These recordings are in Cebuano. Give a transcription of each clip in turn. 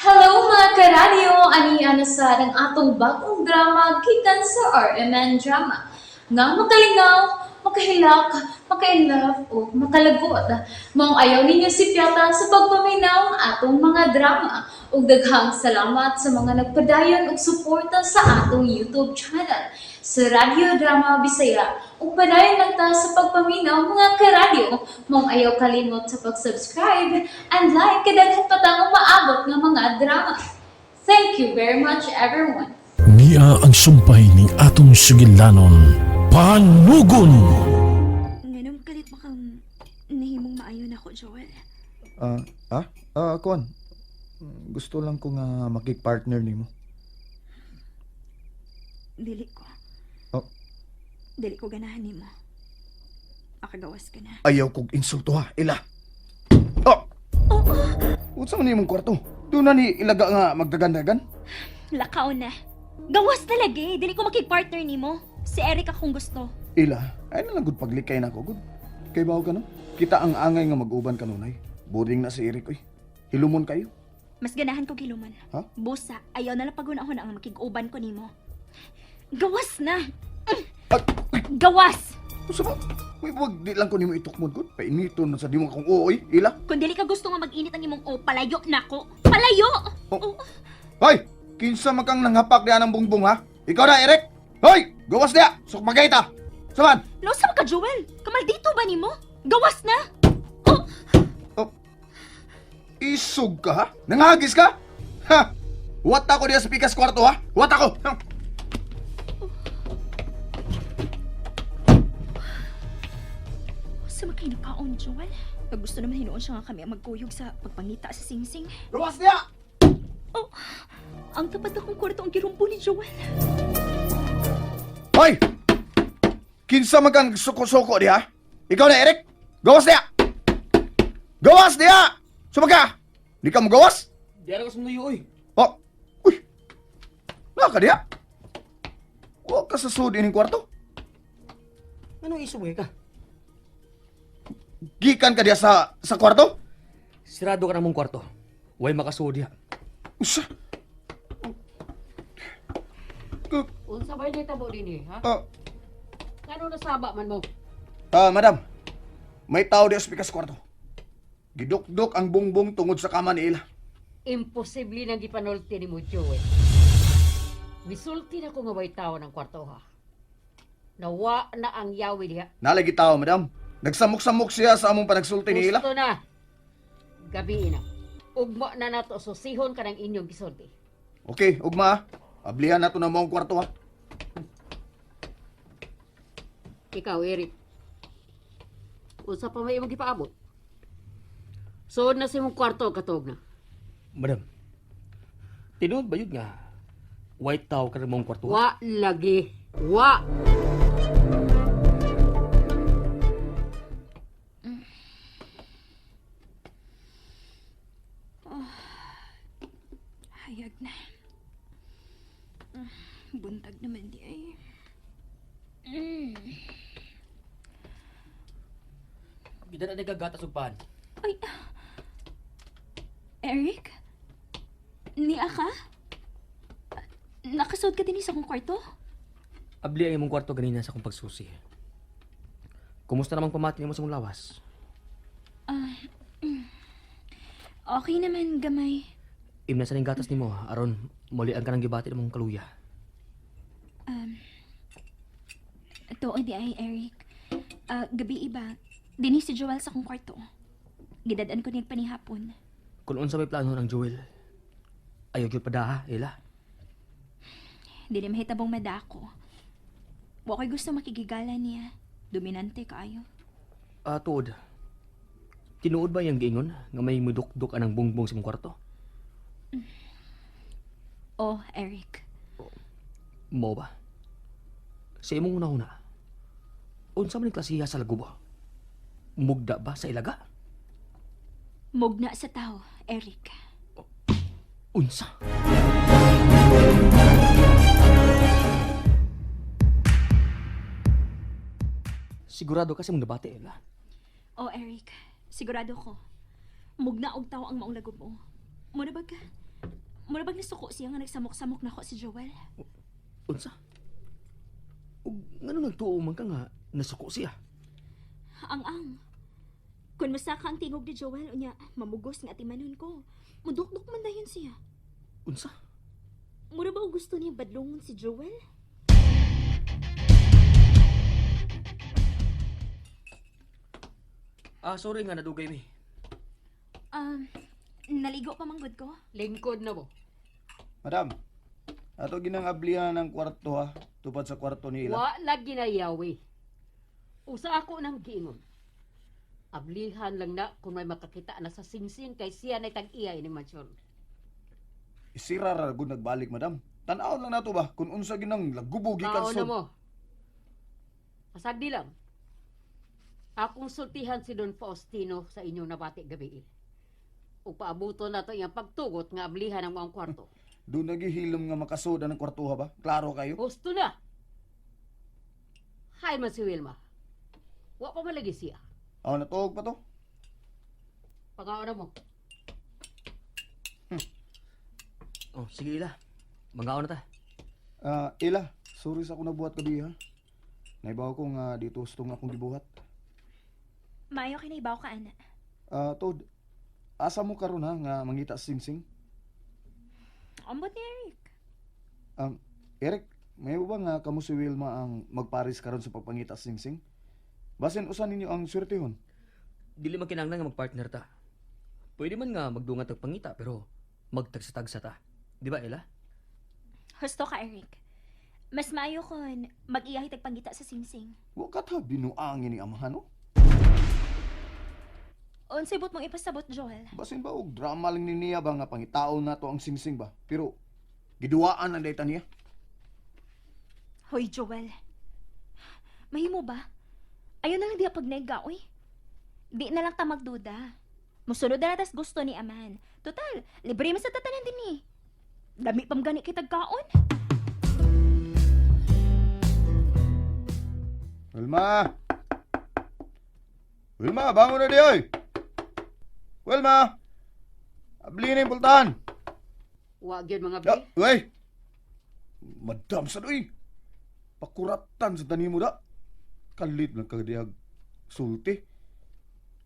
Hello mga karadyo! Ani na sad ang atong bagong drama gikan sa RMN Drama. Nga makalingaw, makahilak, makainlove o makalagot. Maong ayaw ninyo si Piata sa pagpaminaw ang atong mga drama. Ug daghang salamat sa mga nagpadayon og suporta sa atong YouTube channel sa Radyo Drama Bisaya. Ug padayon lang ta sa pagpaminaw mga karadyo. Maong ayaw kalimot sa pag-subscribe and like kay daghan pa tang umaabot nga mga drama. Thank you very much, everyone. Niya ang sumpay ning atong sugilanon. Panugon! Nganong kalit mo kang nahimong maayo na ako, Joel. Ah, ah, ah, kuan. Gusto lang ko nga makig-partner nimo. Dili ko. Oh. Dili ko ganahan nimo. Makagawas ka na. Ayaw kog insulto ha, ila. Oh! Oo! Unsa man imong kwarto? Doon na ni ilaga nga magdagan-dagan? Lakaw na. Gawas talaga eh. Dili ko makig-partner nimo. Si Eric akong gusto. Ila, ay na lang gud paglikay nako gud. Kay bawo ka no? Kita ang angay nga mag-uban kanunay. Boring na si Eric oy. Hilumon kayo. Mas ganahan ko giluman. Ha? Busa, ayaw na lang pagunahon ang makig-uban ko nimo. Gawas na! Ah, uy, Gawas! unsa ba? Uy, wag di lang ko nimo itukmod gud. Painiton na sa di mo akong ooy, ila. Kung dili ka gusto nga mag-init ang imong o, palayo na ko. Palayo! Oh. Oh. Hoy! Kinsa man kang nanghapak diha ng bungbong ha? Ikaw na, Eric! Hoy! Gawas diha! Sukmagay ta! Saman! Nausa man ka, Joel? Kamaldito ba nimo? Gawas na! Oh! Oh. Isog ka ha? Nanghagis ka? Ha? Wat ako diha sa pikas kwarto ha? Wat ako! Ha? Sa mga nakaon, Joel? Pag gusto naman hinuon siya nga kami ang magkuyog sa pagpangita sa singsing. Gawas diha! Oh, ang tapat akong kwarto ang girumpo ni Joel. Hoy! Kinsa man kang suko-suko diha? Ikaw na, Eric! Gawas diha! Gawas diha! Sumaga! Di ka mo gawas? Di ara ka sumuyo, oy. Oh! Uy! Naka diha? Wa ka sa sud ining kwarto? Anong iso mo ka? Gikan ka diha sa kwarto? Sirado ka na mong kwarto. Way makasuod diha. Usa! Unsa ba yung tabo dinhi, ha? Ah, Ngano nasaba man mo? Ah, madam. May tao diha sa pikas kwarto. Gidukdok ang bungbong tungod sa kama ni Ila. Imposible nang gipanulti ni mo, Joel. Gisulti na ko nga way tawo ng kwarto, ha? Nawa na ang yawi diha. Nalagi tao, madam. Nagsamok-samok siya sa among panagsulti ni Ila. Gusto na. Gabi na. Ugma na nato susihon ka ng inyong gisulti. Okay, ugma. Ah. Ablihan na to na mo ang kwarto ha. Ikaw, Eric. Unsa pa may imong gipaabot? Suod na sa imong kwarto katog na. Madam, tinuod ba yun nga? White tao ka na mong kwarto? Wa lagi. Wa. Hayag na. Buntag naman di ay. Gida na nagagatas og pan. Ay! Eric? Niya ka? Nakasuod ka din sa akong kwarto? Abli ang imong kwarto ganina sa akong pagsusi. Kumusta namang pamati nimo sa imong lawas? Okay naman, gamay. Imna sa ning gatas nimo aron mulian ka ng gibati ng mong kaluya. Tuod di ay, Eric. Ah, gabi iba. Dinhi si Joel sa akong kwarto. Gidad-an ko niya panihapon. Kung unsa may plano ng Joel, ayaw gyud padaha, Ila. Dili mahitabong madako. Wa ko'y gusto makigigala niya. Dominante kaayo. Ah, tuod. Tinuod ba yung giingon nga may mudukduk anang bungbong sa imong kwarto? Oh, Eric. Mo ba? Sa imong una-una, unsa man ang klasiha sa lagubo? Mugda ba sa ilaga? Mugna sa tao, Eric. Unsa? Sigurado kasi mong nabati, Ella. Oh, Eric. Sigurado ko. Mugna og tao ang maong lagubo. Muna ba ka? Mura bag nisuko siya nga nagsamok-samok nako si Joel. Unsa? Ug ngano nagtuo man ka nga nasuko siya? Ang-ang. Kung masaka ang tingog ni Joel, unya, mamugos nga atimanon ko. Mudukduk man dayon siya. Unsa? Mura ba og gusto niya badlongon si Joel? Ah, sorry nga nadugay mi. Naligo pa manggod ko. Lingkod na mo. Madam, ato ginang ablihan ng kwarto ha, tupad sa kwarto ni Ila. Wa lagi na yawi. Usa ako nang giingon. Ablihan lang na kung may makakita na sa singsing kay siya na tag-iya ining mansyon. Isira ra gud nagbalik, madam. Tan-awon lang nato ba kung unsa ginang lagubo gikan Tao na sud. mo. Pasagdi lang. Akong sultihan si Don Faustino sa inyong nabati gabi. Ug paabuton na to iyang pagtugot nga ablihan ang maong kwarto. Doon nagihilom nga makasoda ng kwartuha ba? Klaro kayo. Gusto na. Hay man si Wilma. Wa pa malagi siya. Aw, natuog pa to. Pangaon na mo. Oh, sige Ila. Mangaon na ta. Ah, Ila, sorry sa ako nabuhat gabi ha. Naibaw ko nga dito husto nga akong gibuhat. Maayo kay naibaw ka, ana. Ah, Tod, asa mo karon ha nga mangita sa singsing? Ambot ni Eric. Um, Eric, may ba nga kamo si Wilma ang magparis karon sa pagpangita sa singsing? Basin usa ninyo ang swertehon. Dili man kinahanglan nga magpartner ta. Pwede man nga magdungan tag pangita pero magtagsa-tagsa ta. Di ba Ila? Husto ka, Eric. Mas maayo kon mag-iyahi tagpangita sa singsing. Wa ka ta binuangin ni amahan no? Unsay but mong ipasabot, Joel? Basin ba og drama lang ni niya ba nga pangitaon nato ang singsing ba? Pero giduwaan ang dayta niya. Hoy, Joel. Mahimo ba? Ayaw na lang diya pagnega, oy. Di na lang ta magduda. Musunod na tas gusto ni Aman. Total, libre man sa tatanan din eh. Dami pam gani kitag kaon. Wilma! Wilma, bangon na di oy! Wilma! Abli na yung pultahan! Wa gyud mga Ya, bi. uy! Madam sa doy! Pakuratan sa tani mo da! Kalit lang kagdihag sulti.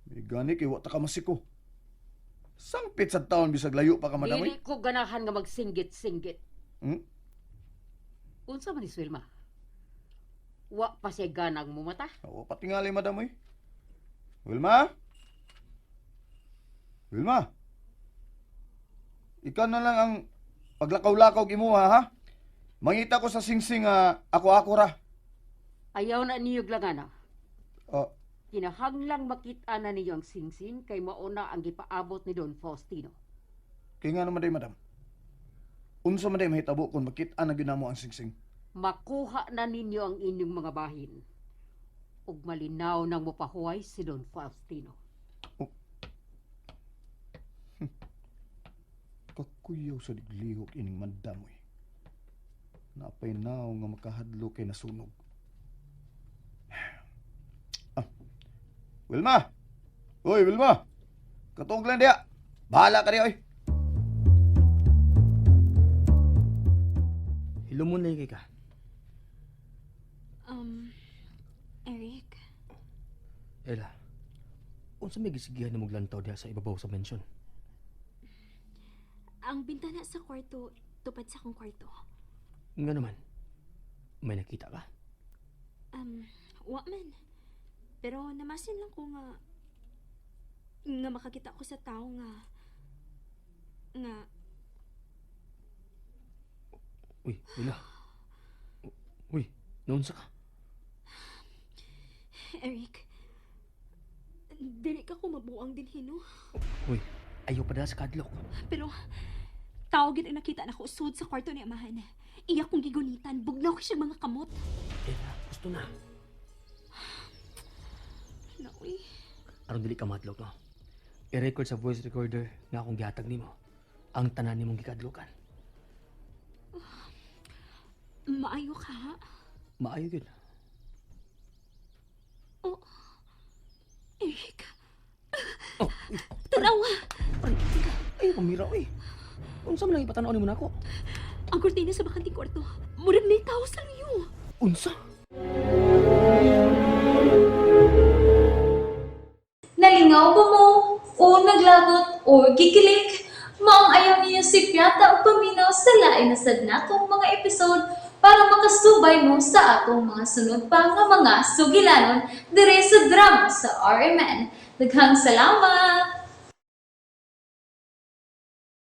May gani kay wa ta ka masiko. Sangpit sa taon bisag layo pa ka madam oy. Dili ko ganahan nga magsinggit-singgit. Hmm? Unsa man ni si Wilma? Wa pa siya ganang mumata. Wa patingali madam oy. Wilma? Wilma? Ikaw na lang ang paglakaw-lakaw imuha ha? Mangita ko sa singsing ako-ako ra. Ayaw na niyo langana. Ah, Kinahanglang makita na niyo ang singsing kay mauna ang gipaabot ni Don Faustino. Kaya nga naman day, madam. Unsa man day mahitabo kung makita na gyud namo ang singsing. Makuha na ninyo ang inyong mga bahin. Ug malinaw nang mopahuway si Don Faustino. Kakuyaw sa diglihok ining madam oy. Napay naw nga makahadlo kay nasunog. Ah. Wilma! Uy, Wilma! Katuog lang diya. Bahala ka diya, oy. Hilumon lagi kay ka. Eric, Ela. Unsa may gisigihan nimo lantaw diha sa ibabaw sa mansion? ang bintana sa kwarto, tupad sa akong kwarto. Nga naman. May nakita ka? Wa man. Pero namasin lang ko nga nga makakita ko sa tao nga nga Uy, Ela. Uy, naunsa ka? Eric. Dili ka ko mabuang din hino. Uy, ayaw pa dala sa kadlok. Pero tao gid ang nakita nako sud sa kwarto ni amahan. Iya kong gigunitan, bugnaw ko siya mga kamot. Ela, gusto na. Naoy. Aron dili ka madlok, no? I-record sa voice recorder nga akong gihatag nimo. Ang tanan nimong gikadlokan. Maayo ka. Ha? Maayo gyud. Oh. Eric. Oh, uy, Tanawa. ay, kamera, uy. Unsa man lang ipatan-aw nimo nako? Ang kurtina sa bakanting kwarto. Murag may tao sa luyo. Unsa? Nalingaw ba mo? O naglagot o gikilig? Maong ayaw niyo si Piata o paminaw sa lain na sad natong mga episode para makasubay mo sa atong mga sunod pa nga mga sugilanon dire sa drama sa RMN. Daghang salamat!